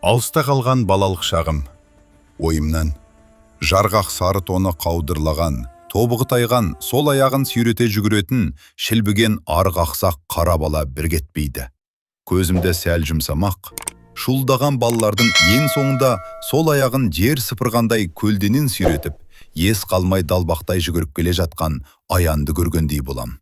Алыста қалған балалық шағым ойымнан. Жарғақ сары тоны қаудырлаған, тобығы тайған, сол аяғын сүйрете жүгіретін, шілбіген арық ақсақ қара бала бір кетпейді. Көзімді сәл жұмсам-ақ, шуылдаған балалардың ең соңында сол аяғын жер сыпырғандай көлденең сүйретіп, ес қалмай далбақтай жүгіріп келе жатқан Аянды көргендей болам.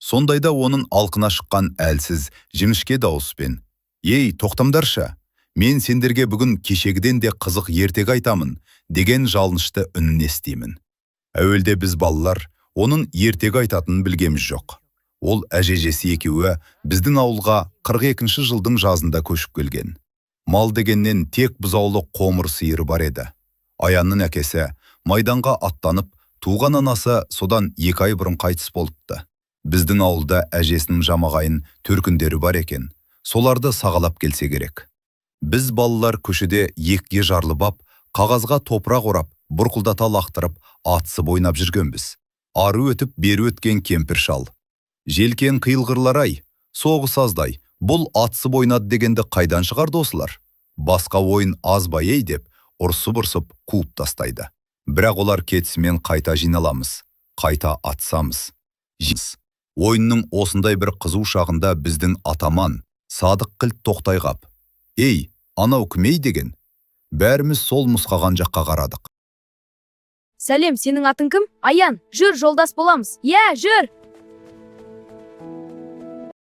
Сондайда оның алқына шыққан әлсіз, жіңішке дауыспен: «Ей, тоқтамдаршы, мен сендерге бүгін кешегіден де қызық ертегі айтамын», деген жалынышты үнін естимін. Әуелде біз балалар оның ертегі айтатынын білгеміз жоқ. Ол әжежесі екеуі біздің ауылға 42 жылдың жазында көшіп келген. Мал дегеннен тек бұзаулы қоңыр сиыры бар еді. Аянның әкесі майданға аттанып, туған анасы содан 2 ай бұрын қайтыс болыпты. Біздің ауылда әжесінің жамағайын төркіндері бар екен. Соларды сағалап келсе керек. Біз балалар көшеде екіге жарылып ап, қағазға топырақ орап, бұрқылдата лақтырып, атысып ойнап жүргенбіз. Ары өтіп, бері өткен кемпір шал: «Желкен қиылғырлар-ай, соғыс аздай, бұл атысып ойнады дегенді қайдан шығарды осылар? Басқа ойын аз ба ей?» деп, ұрсып-ұрсып қуып тастайды. Бірақ олар кетісімен қайта жиналамыз, қайта атысамыз. Ойынның осындай бір қызу шағында біздің атаман Садық кілт тоқтай қап: «Ей, анау кім ей?» деген. Бәріміз сол мұсқаған жаққа қарадық. Сәлем, сенің атың кім? Аян, жүр, жолдас боламыз. Иә, жүр.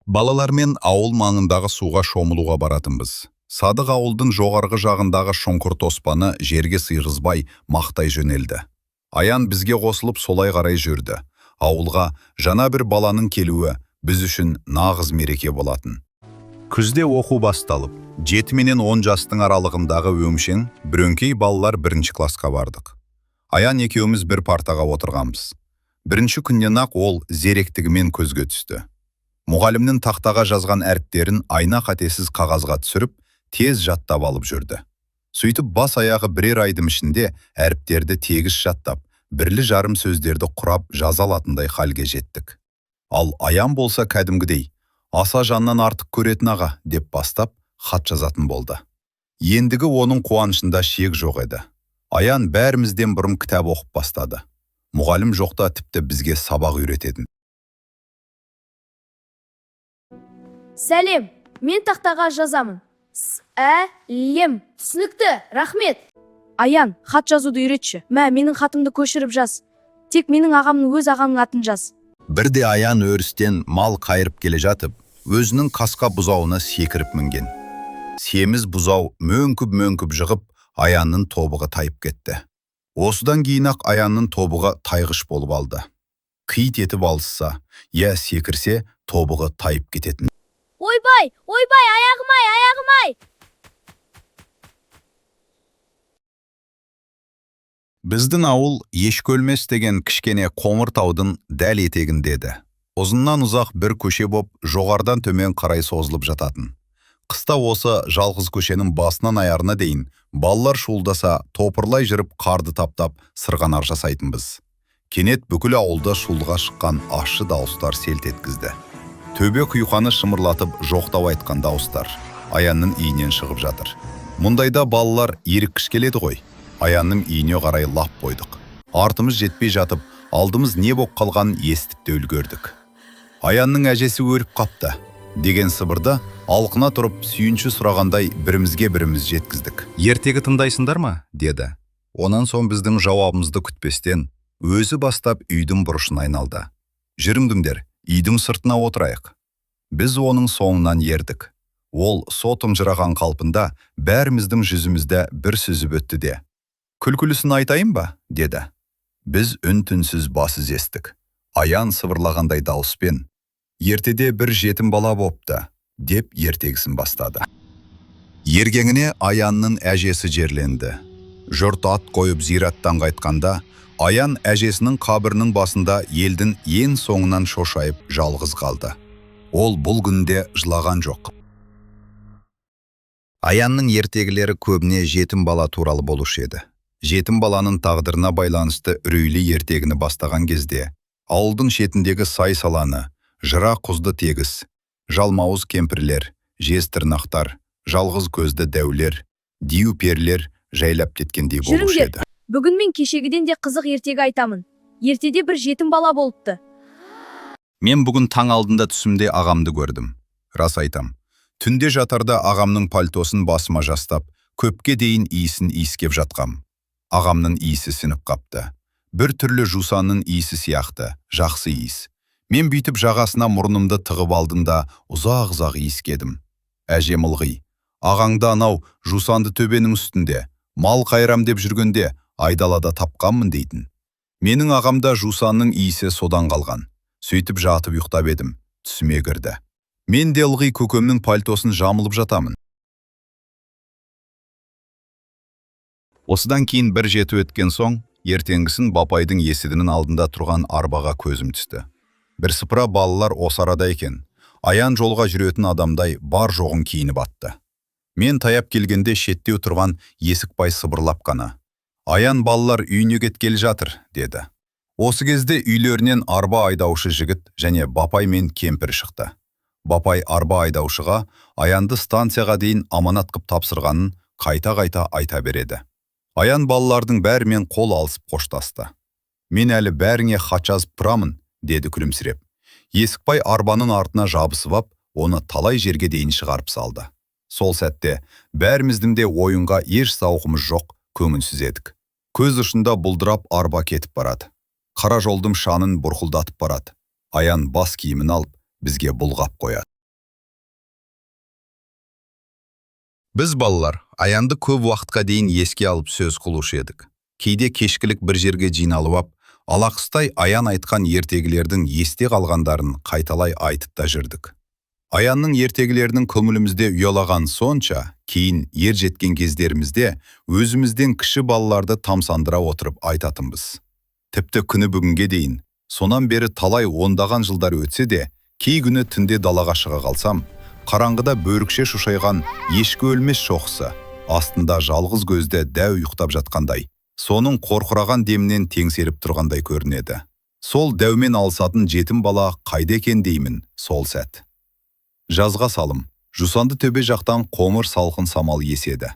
Балалармен ауыл маңындағы суға шомылуға баратынбыз. Садық ауылдың жоғарғы жағындағы шұңқыр тоспаны жерге сыйғызбай мақтай жөнелді. Аян бізге қосылып солай қарай жүрді. Ауылға жаңа бір баланың келуі біз үшін нағыз мереке болатын. Күзде оқу басталып, 7 менен 10 жастың аралығындағы өңшең бірөңкей балалар бірінші классқа бардық. Аян екеуміз бір партаға отырғанбыз. Бірінші күннен-ақ ол зеректігімен көзге түсті. Мұғалімнің тақтаға жазған әріптерін айна қатесіз қағазға түсіріп, тез жаттап алып жүрді. Сөйтіп бас аяғы бірер айдың ішінде әріптерді тегіс жаттап, бірлі жарым сөздерді құрап жаза алатындай халге жеттік. Ал Аян болса кәдімгідей, аса жаннан артық көретін аға деп бастап, хат жазатын болды. Ендігі оның қуанышында шек жоқ еді. Аян бәрімізден бұрын кітап оқып бастады. Мұғалім жоқта тіпті бізге сабақ үйрететін. Сәлем, мен тақтаға жазамын. С-ә-лем. Түсінікті, рахмет. Аян, хат жазуды үйретші. Мә, менің хатымды көшіріп жаз. Тек менің ағамның өз ағамның атын жаз. Бірде Аян өрістен мал қайырып келе жатып, өзінің қасқа бұзауына секіріп мінген. Семіз бұзау мөңкіп-мөңкіп жығып, Аянның тобығы тайып кетті. Осыдан кейін-ақ Аянның тобығы тайғыш болып алды. Қит етіп алысса, я секірсе, тобығы тайып кететін. Ойбай, ойбай, аяғым-ай, аяғым-ай! Біздің ауыл Ешкөлмес деген кішкене қоңыр таудың дәл етегінде еді. Ұзыннан ұзақ бір көше боп, жоғарыдан төмен қарай созылып жататын. Қыста осы жалғыз көшенің басынан аяғына дейін балалар шуылдаса, топырлай жүріп қарды таптап сырғанақ жасайтынбыз. Кенет бүкіл ауылды шуылға шыққан ащы дауыстар селт еткізді. Төбе құйқаны шымырлатып жоқтау айтқан дауыстар Аянның үйінен шығып жатыр. Мұндайда балалар еріккіш келеді ғой. Аянның үйіне қарай лап қойдық. Артымыз жетпей жатып, алдымыз не боп қалғанын естіп те үлгердік. Аянның әжесі өліп қапты деген сыбырды алқына тұрып сүйінші сұрағандай бірімізге біріміз жеткіздік. Ертегі тыңдайсыңдар ма? деді. Онан соң біздің жауабымызды күтпестен өзі бастап үйдің бұрышына айналды. Жүріңдер, үйдің сыртына отырайық. Біз оның соңынан ердік. Ол со тұнжыраған қалпында бәріміздің жүзімізді бір сүзіп өтті де: «Күлкілісін айтайын ба?» деді. Біз үн-түнсіз бас изестік. Аян сыбырлағандай дауыспен: «Ертеде бір жетім бала бопты», деп ертегісін бастады. Ергеңіне Аянның әжесі жерленді. Жұрт ат қойып зираттан қайтқанда, Аян әжесінің қабірінің басында елдің ең соңынан шошайып жалғыз қалды. Ол бұл күнде жылаған жоқ. Аянның ертегілері көбіне жетім бала туралы болушы еді. Жетім баланың тағдырына байланысты үрейлі ертегіні бастаған кезде, ауылдың шетіндегі сай саланы, жыра құзды тегіс, жалмауыз кемпірлер, жез тырнақтар, жалғыз көзді дәулер, Дию перілер жайлап кеткендей болушы Жүріңдер. еді. Бүгін мен кешегіден де қызық ертегі айтамын. Ертеде бір жетім бала болыпты. Мен бүгін таң алдында түсімде ағамды көрдім. Рас айтам. Түнде жатарда ағамның пальтосын басыма жастап, көпке дейін иісін иіскеп жатқам. Ағамның иісі сініп қапты. Бір түрлі жусанның иісі сияқты, жақсы иіс. Мен бүйтіп жағасына мұрнымды тығып алдым да ұзақ-ұзақ иіскедім. Әжем ылғи: "Ағаңды анау жусанды төбенің үстінде, мал қайрам деп жүргенде айдалада тапқанмын" дейтін. Менің ағамда жусанның иісі содан қалған. Сөйтіп жатып ұйықтап едім, түсіме кірді. Мен де ылғи көкемнің пальтосын жамылып жатамын. Осыдан кейін бір жеті өткен соң, ертеңгісін Бапайдың есігінің алдында тұрған арбаға көзім түсті. Бірсыпыра балалар осы арада екен. Аян жолға жүретін адамдай бар жоғын киініп атты. Мен таяп келгенде шеттеу тұрған Есікбай сыбырлап қана: "Аян балалар үйіне кеткелі жатыр", деді. Осы кезде үйлерінен арба айдаушы жігіт және Бапай мен кемпір шықты. Бапай арба айдаушыға Аянды станцияға дейін аманат қып тапсырғанын қайта-қайта айта береді. Аян балалардың бәрімен қол алысып қоштасты. "Мен әлі бәріңе хат жазып тұрамын", деді күлімсіреп. Есікбай арбаның артына жабысып ап, оны талай жерге дейін шығарып салды. Сол сәтте бәріміздің де ойынға еш зауқымыз жоқ, көңілсіз едік. Көз ұшында бұлдырап арба кетіп барады. Қара жолдың шаңын бұрқылдатып барады. Аян бас киімін алып, бізге бұлғап қояды. Біз балалар Аянды көп уақытқа дейін еске алып сөз қылушы едік. Кейде кешкілік бір жерге жиналып ап, алақыстай Аян айтқан ертегілердің есте қалғандарын қайталай айтып та жүрдік. Аянның ертегілерінің көңілімізде ұялаған сонша, кейін ер жеткен кездерімізде өзімізден кіші балаларды тамсандыра отырып айтатынбыз. Тіпті күні бүгінге дейін, сонан бері талай ондаған жылдар өтсе де, кей күні түнде далаға шыға қалсам, қараңғыда бөрікше шошайған ешкі өлмес шоқысы, астында жалғыз көзді дәу ұйықтап жатқандай, соның қорқыраған демінен теңселіп тұрғандай көрінеді. Сол дәумен алысатын жетім бала қайда екен деймін сол сәт. Жазға салым, жусанды төбе жақтан қоңыр салқын самал еседі.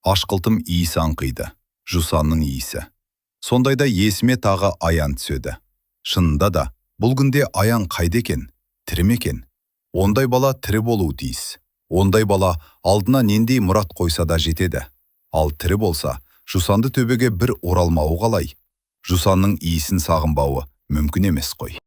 Ашқылтым иіс аңқиды, жусанның иісі. Сондайда есіме тағы Аян түседі. Шынында да, бұл күнде Аян қайда екен, тірі ме екен? Ондай бала тірі болуы тиіс. Ондай бала алдына нендей мұрат қойса да жетеді. Ал тірі болса, жусанды төбеге бір оралмауы қалай? Жусанның иісін сағынбауы мүмкін емес қой.